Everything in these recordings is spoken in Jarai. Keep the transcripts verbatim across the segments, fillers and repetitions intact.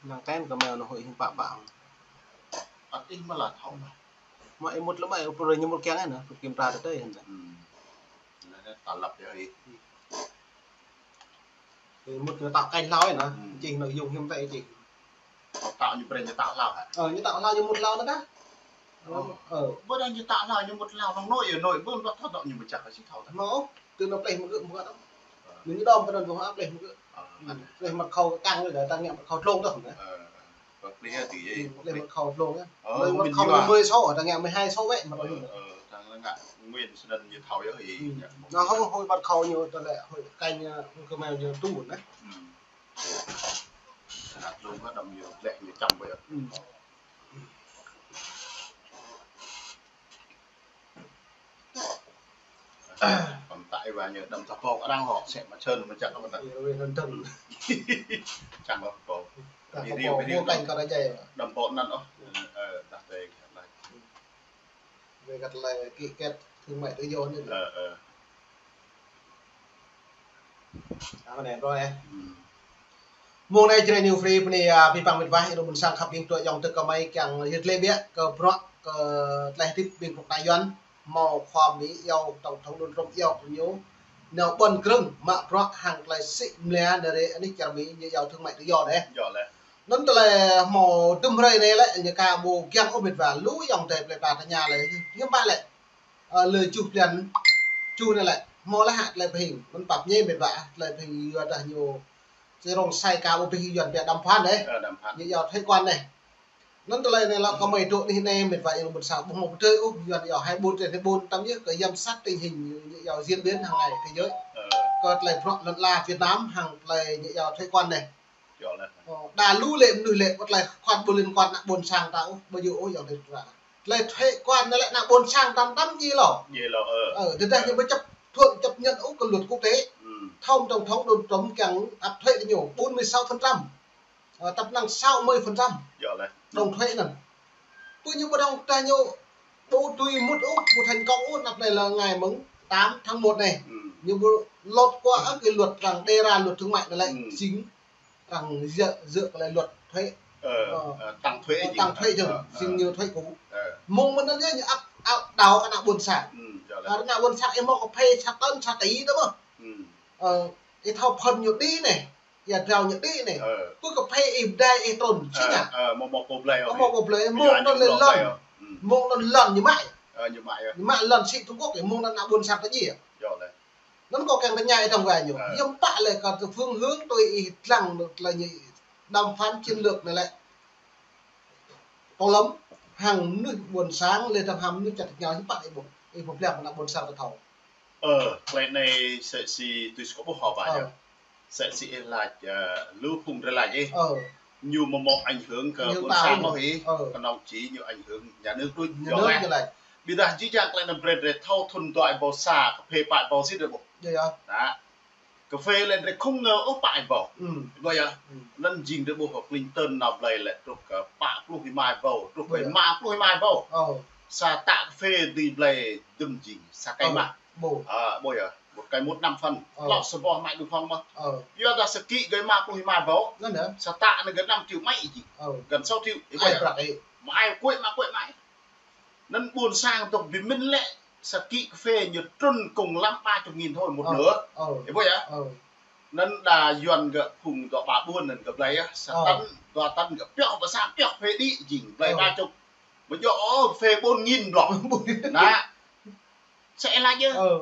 Năng kén kơ mèo nó hơi hing pă pă. Ăt ih mă la thâo mă. Mă ih mŭt lơ̆m ih, ih pơrơi ñu mŭt kiăng anai, pơkĭm tra tơ tơi anai. Hmm. Anai ta lăp yơh ih. Ih mŭt ñu tao kén hlâo anai. Hmm. Čih nội dung hiam tơi čih. Tao ñu brơi ñu tao hlâo hă? Ơ, ñu tao hlâo ñu mŭt hlâo anai kah. Ơ. Ơ. Bơ đang ñu tao hlâo ñu mŭt hlâo, nong nội, nội, bơ đang thâo tao ñu mă čah, si thâo tah. Mă, tơ nao pleh mă gơ̆, mă gơ̆. Ơ. Ñu đom pơ anŭn, mă pleh mă gơ̆. Ơ, hmm. Pleh mă khâu kăng lơi, ta ngă mă khâu tlông tah. Ơ, ơ. Bơ pleh tơ ih, hmm, bơ pleh mă khâu tlông yơh. Ơ, mă khâu mười sáu, ta ngă mười hai sáu wĕ, mă tlông. Ơ, ơ, ta ngă nguyên sơnăn ñu thâo yơh ih. Hmm. Ngă. Nó hơi hơi mă khâu ñu, ta lĕ hơi kén, ơ, kơ mèo ñu tu anai. Hmm. Tlông hă đom ñu, lĕ ñu čăm bơ yơh. Hmm. Pơm tơlơi wa ñu đom ta pok arăng hŏ, sĕ mă čơn mă čăk mă ta. Ih, wĕ hăn tơm. Čang mă pok. Ta pok video, video pok kén kơ ră jai. Đom pok anŭn ôh. Ơ, dah tơi kơ anai. Wĕ kơ tơlơi ký kết thương mại tự do anai. Ơ, ơ. Ơ, anai, ƀrô, ơ. Hmm. Mông anai Jrai New Free bơni, ơ, abih bang mĕt wa, ih rŏng ƀôn sang khăp ƀing tŭ ayŏng tơ kơmơi kiăng yơh tơlơi biă kơ bruă, kơ tơlơi hơdip ƀing pơkă Yuan, hmâo khua Mi iâu tổng thống Donald Trump iâu kơ ñu nao ƀuăn krơ̆ng mă bruă hăng tơlơi sĭ mlia nao rai anih čar Mi ñu iâu thương mại tự do anai. Yơh lĕ. Anŭn tơlơi hmâo dŭm hrơi anai lĕ, ñu ka ƀu kiăng ôh mĕt wa, lu ayŏng adơi plơi pla tơña lĕ, hiư̆m pă lĕ. Ơ, lơ juh blan, juh anai lĕ, hmâo lĕ hă tơlơi pơhing, anŭn pap ñe mĕt wa, tơlơi pơhing yua dah ñu, či rŏng sai ka ƀu pơhing Yuan pia đàm phán anai. Ơ, đàm phán. Ñu iâu thuế quan anai. Anŭn tơlơi anai lĕ kơmơi dŏ anih anai mĕt wa ih rŏng ƀôn sang ƀu hmâo pơtrơi ôh, Yuan iâu hai mươi bốn trên hai mươi bốn, tăm yơh kơ giám sát tình hình ñu iâu diễn biến hàng ngày thế giới. Ơ. Kơ tơlơi bruă lŏn ala Việt Nam hăng tơlơi ñu iâu thuế quan anai. Yơh lĕ. Ơ, đa lu lĕ mơnuih lĕ, wơ̆t tơlơi quan ƀu liên quan ană ƀôn sang ta ôh, ƀu djơ̆ ôh ayŏng adơi. Tơlơi thuế quan anai lĕ ană ƀôn sang ta tăm djai lŏ. Djai lŏ, ơ. Ơ, tơdah ñu ƀu chấp thuận chấp nhận ôh kơ luật quốc tế. Hmm. Thông tổng thống Donald Trump kiăng áp thuế kơ ñu bốn mươi sáu phần trăm. Ơ, tăp năng sáu mươi phần trăm. Yơh lĕ. Đóng thuế anŭn. Pơ ñu ƀu đóng ta ñu ƀu tui mŭt ôh, ƀu thành công ôh, anăp anai lĕ ngày mùng tám tháng một anai. Hmm. Ñu ƀu lọt qua cái luật rằng đề ra luật thương mại anai lĕ. Hmm. Chính rằng dựa, dựa cái luật thuế. Ơ, ơ, tăng thuế, ơ, tăng thuế dơ̆ng, ơ, dơ̆ng, ơ, như thuế cũ. Ơ. Mông mơ̆n anŭn ñu ăp, ăp đảo kơ ană ƀôn sang. Ừ, yơh lĕ. Kơ ană ƀôn sang ih hmâo kơ phê sa tơn, sa tỉ tơ mơ̆. Ừ. Ơ, ih thâo phŭn ñu đĭ anai, ia drao ñu đĭ anai. Ơ. Pơ kơ phê ih pơdai ih trŭn, či ngă. Ơ, ơ, hmâo, hmâo pô blai ôh. Hmâo pô blai, hmâo anŭn lĕ lŏn. Ừ. Hmâo anŭn lŏn ñu mă. Ơ, ñu mă, ơ. Ñu mă lŏn sĭ Trung Quốc, hmâo anŭn ană ƀôn sang ta djai. Yơh lĕ. Anŭn kâo kiăng tơña ih tơ̆ng wa ñu. Ơ. Hiư̆m pă lĕ kơ tơ phương hướng tui ih lăng tơlơi ñu đàm phán chiến lược anai lĕ. Tơlơi hăng mơnuih ƀôn sang lĕ tơm hăng mơnuih čăt tơña hiư̆m pă ih ƀuh. Ih ƀuh ƀlĕ ană ƀôn sang ta thâo. Ơ, tơlơi anai sĕ si tui sơkŏ ƀuh hŏ wa ñu. Ơ. Sĕ si ih laĭ, ơ, lu phung drơi laĭ ih. Ơ. Ñu mơ̆ mơ̆ ảnh hưởng kơ ƀôn sang ôh ih. Ơ. Kơnơ̆ng či ñu ảnh hưởng nhà nước đôč. Nhà nước ñu laĭ. Ƀiădah jih jang tơlơi anŭn brơi drơi thâo thŭn dua ƀâo sa, kơ phê pă ƀâo sĭt drơi ƀuh. Yơh, yơh. Dah. Kơ phê lĕ drơi không ngờ ôh pă ƀâo. Ừ. Ƀuh yơh. Ừ. Anŭn jing drơi ƀuh kơ Clinton nao blai lĕ truh kơ pă pluh rơma ƀâo, truh kơ rơma pluh rơma ƀâo. Ơ. Sa tă kơ phê dưi blai dŭm jing, sa kơi mă. Ơ, ƀuh. Ơ, ƀuh yơh. Một cây mốt năm phần. Ơ. Lŏ sa boh mă đu phong mơ̆. Ơ. Yua dah sa kĭ gơ̆ rơma pluh rơma ƀâo. Anŭn yơh. Sa tă anai gơ̆ năm triệu mă jing. Ơ. Gơ̆ sáu triệu. Ih ƀuh yơh. Ai prăk ih. Mă ai kuĕ mă kuĕ mă. Anŭn ƀôn sang tŏk bi mĭn lĕ sa kĭ kơ phê ñu trŭn kông lăm ba chục nghìn thôi một nửa. Ơ. Ih ƀuh yơh. Ơ. Anŭn đa Yuan gơ̆ phung dua ba ƀuôn anŭn gơ̆ blai yơh. Sa tăn, dua tăn gơ̆ pioh ƀă sa pioh phê đĭ jing blai ba chục. Ƀu djơ̆ ôh phê bốn nghìn blŏng. Anŭn. Sĕ laĭ yơh. Ơ.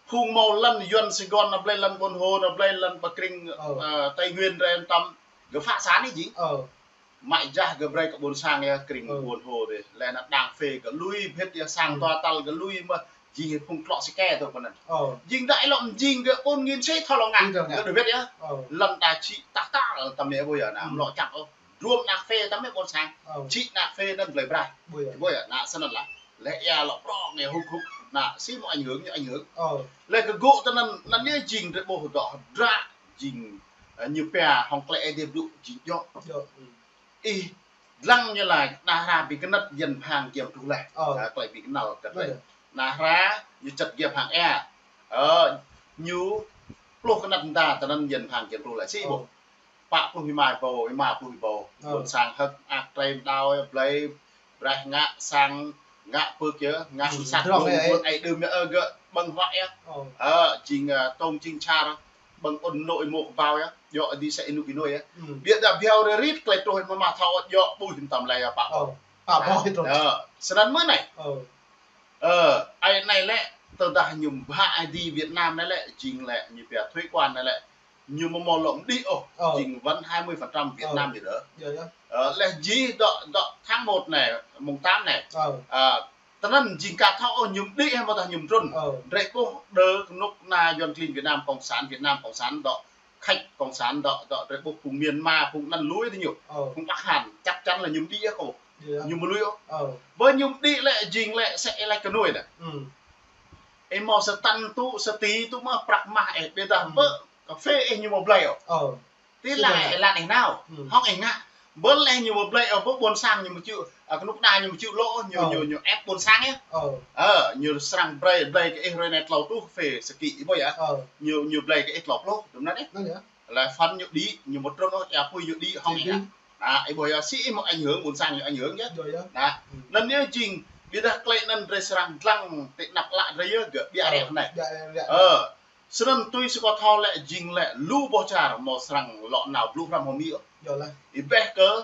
Phung hmâo lŏn Yuan Sài Gòn nao blai lŏn Buôn Hồ, nao blai lŏn pơ krĭng, ơ, Tây Nguyên rai tăm. Gơ̆ phă sa anai jing. Ơ. Mă jah gơ̆ brơi kơ ƀôn sang yơh, krĭng Buôn Hồ dih. Lĕ ană đang phê gơ̆ lui bĕ yơh, sang dua tal gơ̆ lui mơ̆ jing phung tlŏ si kĕ tơ pơ anŭn. Ơ. Jing đa ih lŏ jing gơ̆ bốn nghìn sĕ thâo lŏ ngă. Gơ̆ đuaĭ bĕ yơh. Ơ. Lŏn ta či tah tah tăm yơh ƀuh yơh, anăm lŏ čang ôh. Đuôm ană phê tăm mĕ ƀôn sang. Ơ. Či ană phê anŭn blai brai. Ƀuh yơh. Ƀuh yơh, ană sơnăn lah. Lĕ ia lŏ prŏng anai hŭk hŭk, ană si mơ̆ ảnh hưởng ñu ảnh hưởng. Ơ. Lĕ kơ gơ̆ tơ anŭn, anŭn anai jing drơi ƀuh dŏ hơdră jing, ơ, ñu pia hŏng tơlơi Ơi Adai blŭ jing djŏ. Djŏ. Ih lăng ñu laĭ đa hră ƀing kơnăt Yuan phang giăm truh laih. Ơ. Ơ, tơlơi ƀing kơnăl kơt laih. Đa hră ñu čăt giăm phang ia. Ơ, ñu pluh kơnăt mơta tơ anŭn Yuan phang giăm truh laih. Si ƀuh. pă pluh rơma rơbâo, rơma pluh rơbâo. Ơ. Ƀôn sang hơ̆k mơak trei mơdao, blai, braih ngă sang, ngă pơk yơh, ngă sat drŏng, ơ, ơ, ƀôn ai đưm yơh, ơ, gơ̆ ƀơ̆ng huă yơh. Ơ. Ơ, jing, ơ, tông jing čar, ƀơ̆ng ôn nô ih mô kơbao yơh, djơ̆ adih sa ih nuk ih nuê yơh. Ƀiă dah biă rơrit klei truh mơ̆ mă thâo djơ̆ ƀuh hiư̆m tăm lĕ yơh pă. Ơ. Pă ƀơi truh. Ơ, snăn mơ̆ anai. Ơ. Ơ, ai anai lĕ, tơdah ñu mbha ai đi Việt Nam anai lĕ, jing lĕ, ñu pia thuế quan anai lĕ, ñu mơ̆ mơ̆ lŏm đĭ ôh, ơ, jing wăn hai mươi phần trăm Việt Nam ñu đơ. Ơ, leh jih dŏ, dŏ tháng một anai, mông tám anai. Ơ. Ơ, tơnăn jing ka thâo ôh ñu đĭ hă mơ̆ dah ñu trŭn. Ơ. Drei ƀuh đơ kơnuk kơna Yuăn klin Việt Nam, Cộng sản Việt Nam, Cộng sản dŏ, Khač Cộng sản dŏ, dŏ drei ƀuh phung Myanmar, phung anăn lui tơ ñu. Ơ. Phung Bắc Hàn, chắc chắn là ñu đĭ ôh. Ñu mơ̆ lui ôh. Ơ. Ƀơi ñu đĭ lĕ jing lĕ sĕ ih lač kơ nuê lĕ. Ih mâo sa tăn tŭ, sa ti tŭ mơ̆ prăk mah ih, ƀiă dah ƀơi cà phê ih ñu mâo blai ôh. Ơ. Ti lĕ ih lăn ih nao. Hŏng ih ngă. Ƀơi lĕ ñu mâo blai ôh, ƀơi ƀôn sang ñu mâo čư̆, ơ, kơnuk kơna ñu mâo čư̆ lŏ, ñu, ơ, ñu, ñu ĕp ƀôn sang yơh. Ơ. Ơ, ñu srăng brei, brei kơ ih hrơi anai tlâo rơtuh kơ phê sa kĭ, ih ƀuh yơh. Ơ. Ñu, ñu blai kơ ih tlâo pluh, dŭm anăn yơh. Leh phăn ñu đĭ, ñu mâo trŭn ôh, ia apui ñu đĭ hŏng ih ngă. Anăn, ih ƀuh yơh, si ih mâo ảnh hưởng, ƀôn sang ñu ảnh hưởng yơh. Anăn, anăn yơh jing, ƀiă dah klei anăn drei srăng dlăng ti anăp ală drei yơh gơ̆ ƀiă rĕ anai. Ơ, snăn tui si kâo thâo lĕ jing lĕ lu boh čar mâo srăng lŏ nao blŭ hrăm hơmĭ ôh. Ih ƀuh kơ,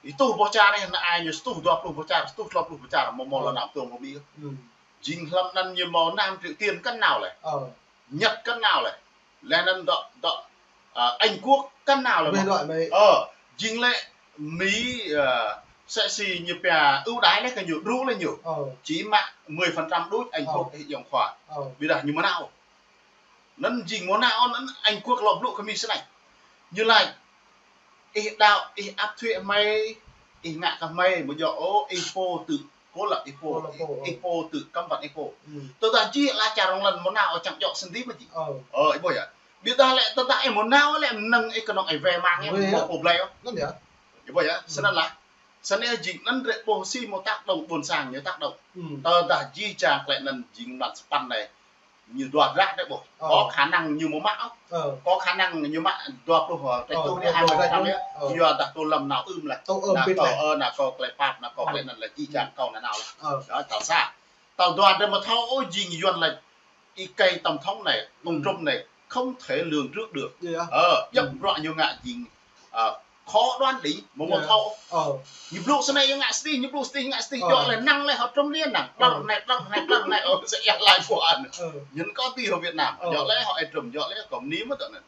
ih tuh boh čar anai, anăn ai ñu sa rơtuh dua pluh boh čar, sa rơtuh tlâo pluh boh čar mâo, mâo lŏ nao tuôm hơmĭ ôh. Jing hlăm anăn ñu mâo năm triệu tiền kăn nao lĕ. Nhật kăn nao lĕ. Leh anăn dŏ, dŏ, ơ, Anh Quốc kăn nao lĕ mơ̆. Ơ, jing lĕ Mỹ, ơ, sĕ si ñu pia ưu đãi lĕ kơ ñu, đru lĕ ñu. Ơ. Chỉ mă mười phần trăm đôč Anh Quốc ih yŏng khua. Ơ. Ƀiă dah ñu mơ̆ nao. Anăn jing mơ̆ nao, anăn Anh Quốc lŏ blŭ kơ Mi snei. Ñu lač, ih đăo, ih áp thuế hmei, ih ngă kơ hmei, mơ̆ djơ̆ ôh, ih pô tự cô lập ih pô, cô lập ih pô, ih pô tự cấm vận ih pô. Tơdah jih ala čar rŏng lăn mơ̆ nao, čang djơ̆ sơnti mơ̆ jing. Ơ, ih ƀuh yơh. Ƀiă dah lĕ tơdah ih mâo nao lĕ mơnăng ih kơnơ̆ng ih wai mang ih mâo pô blai ôh. Anăn yơh. Ih ƀuh yơh, snăn lah. Snăn yơh jing anăn drei ƀuh si mâo tác động ƀôn sang ñu tác động. Tơdah jih jang klei anăn jing mlan sa păn anai. Ñu dua dră drei ƀuh. Ơ. Có khả năng ñu mâo mă ôh. Ơ. Có khả năng ñu mă dua pluh, ơ, tơjuh, hai mươi phần trăm yơh. Ơ. Yua dah tô lâm nao ưm lĕ. Tô ưm nao pit kâo, lĕ. Ơ, nao kâo klei pap, nao kâo klei anăn lĕ jih jang kâo nao nao lĕ. Ơ. Đó, tal sa. Tal dua drei mâo thâo ôh jing Yuăn lĕ. Ih kơi tổng thống anai, tổng thống anai, không thể lường trước được. Ơ, djŏp bruă ñu ngă jing, ơ, khó đoán đỉnh, mâo mâo thâo. Ơ. Ñu blŭ snei ñu ngă sơdih, ñu blŭ sơdih ngă sơdih, djơ̆ lĕ năng lĕ hŏ trŭm liăn năng. Plăng anai, plăng anai, plăng anai, ơ, sĕ ia lač pô anăn. Ơ. Ñu kơ ti hŏ Việt Nam, djơ̆ lĕ hŏ ih trŭm, djơ̆ lĕ kơ mni mơ̆ tơ anăn.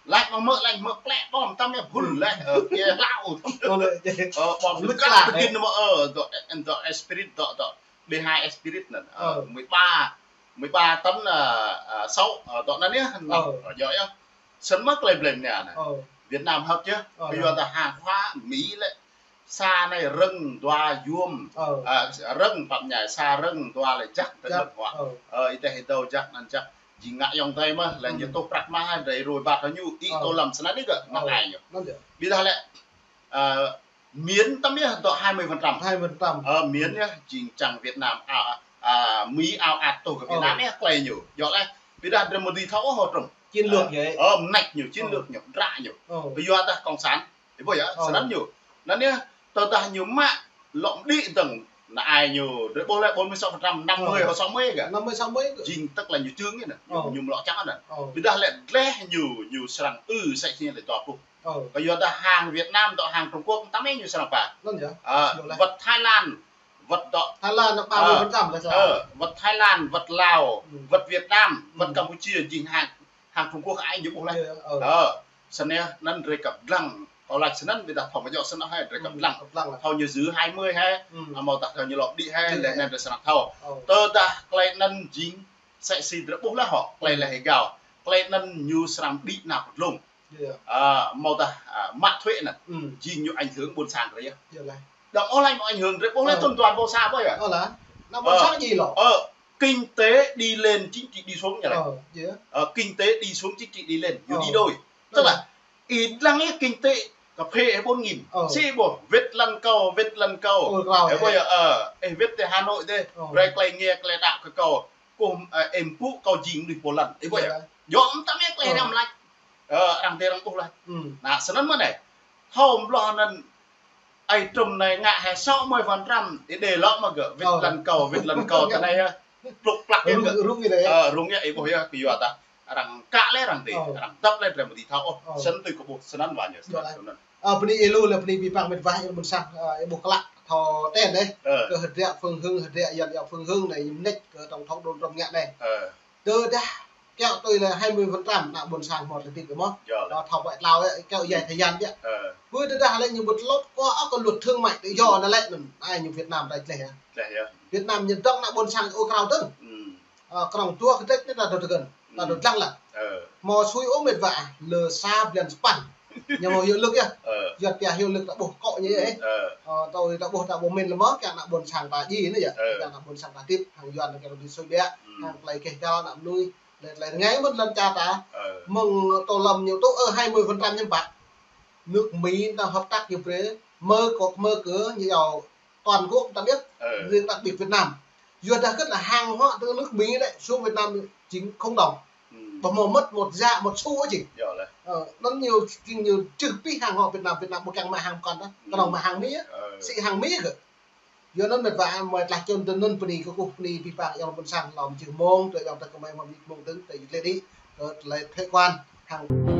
Lač mă mơ̆, lač mă plĕ ƀơ̆ng tăm yơh, phŭn lĕ, ơ, ia hlao. Ơ, ƀơ̆ng lĕ kơ kơ kin mơ̆, ơ, dŏ, dŏ spirit, dŏ, dŏ. B hai spirit anăn, ơ, mười ba, mười ba tấn, ơ, ơ, sổ, ơ, dŏ anăn yơh, anăn, ơ, djơ̆ yơh. Snăn mơ̆ klei blei mnia anăn. Ơ. Việt Nam hơ̆k yơh. Ơ, yua dah hàng hóa Mỹ lĕ. Sa anai rơ̆ng dua yuôm. Ơ. Ơ, rơ̆ng pap ñai, sa rơ̆ng dua lĕ jăk, jăk. Ơ. Ơ, ih teh ih dâu jăk anăn jăk. Jing ngă ayŏng adei mơ̆, lĕ ñu tuh prăk mah, drei rui bat hŏ ñu, ih tô lâm snăn ih gơ̆, năng ai ñu. Anăn yơh. Ƀiă dah lĕ, ơ, Miến tăm yơh dŏ hai mươi phần trăm. Hai mươi phần trăm. Ơ, Miến yơh, jing čang Việt Nam, a, a, Mỹ ao ăt tuh kơ Việt Nam yơh, klei ñu. Djơ̆ lĕ, ƀiă dah drei mơ̆ dưi thâo ôh hŏ trŭm. Chiến lược ñu. Ơ, mơneč ñu, chiến lược ñu, dră ñu. Ƀiă yua dah cộng sản. Ih ƀuh yơh, snăn ñu. Anăn yơh, tơdah ñu mă, lŏm đĭ dơ̆ng, năng ai ñu, drei ƀuh lĕ bốn mươi sáu phần trăm, năm mươi hŏ sáu mươi kơ. Năm mươi sáu mươi kơ. Jing tức là ñu čưng yơh anăn. Ñu, ñu mlŏ čang anăn. Ƀiă dah lĕ, dleh ñu, ñu srăng ư sĕ si lĕ dua pluh. Ơ. Kơ yua dah hàng Việt Nam dŏ hàng Trung Quốc, tăm ih ñu srăng ba. Anăn yơh. Ơ, djơ̆ lĕ. Wăt Thái Lan, wăt dŏ. Thái Lan anăn ba mươi phần trăm lĕ sao. Ơ, wăt Thái Lan, wăt Lào, wăt Việt Nam, wăt Campuchia, jing hàng, hàng Trung Quốc ai ñu ƀuh lĕ. Ơ. Ơ, snăn anăn drei kăp dlăng. Kâo lač snăn ƀiă dah thâo mơ̆ djơ̆ snăn hĕ, drei kăp dlăng. Kăp dlăng lĕ. Thâo ñu giữ hai mươi hĕ, amâo dah thâo ñu lŏm đĭ hĕ, lĕ anăn drei srăng thâo. Ơ. Tơdah klei anăn jing, sĕ si drei ƀuh lĕ hŏ, klei lĕ hĕ gao. Klei anăn ñu srăng đĭ nao kơ dlông. Ơ, mâo dah, ơ, mă thuế anăn. Jing ñu ảnh hưởng ƀôn sang drei yơh. Dŏ ôh lač mâo ảnh hưởng drei ƀuh lĕ tơl dua ƀuh sa ƀuh yơh. Ơ, anăn ƀuh sa jing lŏ. Ơ, kinh tế đi lên, chính trị đi xuống ñu lĕ. Ơ, kinh tế đi xuống, chính trị đi lên, ñu đi đôi. Tức là, ih dlăng yơh kinh tế cà phê hĕ bốn nghìn. Ơ. Si ƀuh, wĭt lăn kâo, wĭt lăn kâo. Ơ, ih ƀuh yơh, ơ, ih wĭt tơ Hà Nội tơ, brei klei nge klei đăo kơ kâo. Kâo, ơ, ih pŭ kâo jing mnuih pô lăn. Ih ƀuh yơh. Djơ̆ mơ̆ tăm yơh klei răm lač. Ơ, arăng tơ arăng ƀuh laih. Hmm. Anai, snăn mơ̆n anai. Thâo ƀlŏr anăn, ai Trump anai ngă hai sáu mươi phần trăm, ih đei lŏ mă gơ̆, wĭt lăn kâo, wĭt lăn kâo, tơ anai yơh. Plŭk plăk yơh. Rŭng, rŭng yơh. Ơ, rŭng yơh, ih ƀuh yơh, kyua dah arăng kă leh arăng tơ, arăng tăp leh, drei ƀu dưi thâo ôh. Snăn tui kơ ƀuh, snăn wa ñu, snăn. Ơ, bơni ih lu leh, bơni abih bang mĕt wa, ih ƀuôn sang, ơ, ih ƀuh klă, thâo ten dih. Ơ. Kơ hơdră phương hướng, hơdră yăn yă phương hướng anai, ñu mnêč kơ tổng thống Donald Trump ngă anai. Ơ. Tơdah kiăo tui leh hai mươi phần trăm ană ƀuôn sang hmâo tơtip kơ mơh. Yơh. Ơ, thâo ƀai tlao yơh, kiăo yai thai yan yơh. Ơ. Ƀu tơdah leh ñu ƀu tlot kơ ôh kơ luật thương mại tự do anăn leh anăn. Ai ñu Việt Nam rai tleh yơh. Tleh yơh. Việt Nam ñu dŏng ană ƀuôn sang ôh krao tơ̆ng. Hmm. Ơ, krong dua kơdrêč anai ta dŏ tơgơ̆n. Ta dŏ dlăng leh. Ơ. Hmâo sui ôh mĕt wa, lơ sa blan sapăn. Ñu hmâo hiệu lực yơh. Ơ. Yua dah hiệu lực ta ƀuh kŏ ñu yơh. Ơ. Ơ, tui ta ƀuh ta ƀuh mĭn leh mơh, kiăng ană ƀuôn sang ta djai anai yơh. Ơ. Kiăng ană ƀuôn sang ta tip, hăng Yuăn kiăng tui sui biă, hăng tơlơi keh gal ană mnuih. Leh tơlơi rơngai mơ̆n lăn čar ta. Ơ. Mơ̆ng Tô Lâm ñu tŭ, ơ, hai mươi phần trăm ñu pă. Nước Mỹ ta hợp tác ñu brơi, mở cổng, mở cửa ñu yua toàn quốc ta biết. Ơ. Riêng đặc biệt Việt Nam. Yua dah kơ leh hàng hóa từ nước Mỹ đấy xuống Việt Nam chính không đồng. Hmm. Ƀu hmâo mất một dạ, một xu ôh jing. Yơh leh. Ơ, anăn ñu, jing ñu čih pih hàng hóa Việt Nam, Việt Nam ƀu kiăng mă hàng pơkŏn dah. Hmm. Kơnơ̆ng mă hàng Mi. Ơ. Sĭ hàng Mi kơ. Yua anăn mĕt wa, mơi tlaih čun tơ anăn, bơni kơkuh, bơni abih bang ayŏng ƀuôn sang, lŏm jih mông, tơ ayŏng tơ kơmơi mơ̆ng mông tơ̆ng, tơ yit lĕ đĭ, kơ tơlơi thuế quan, hăng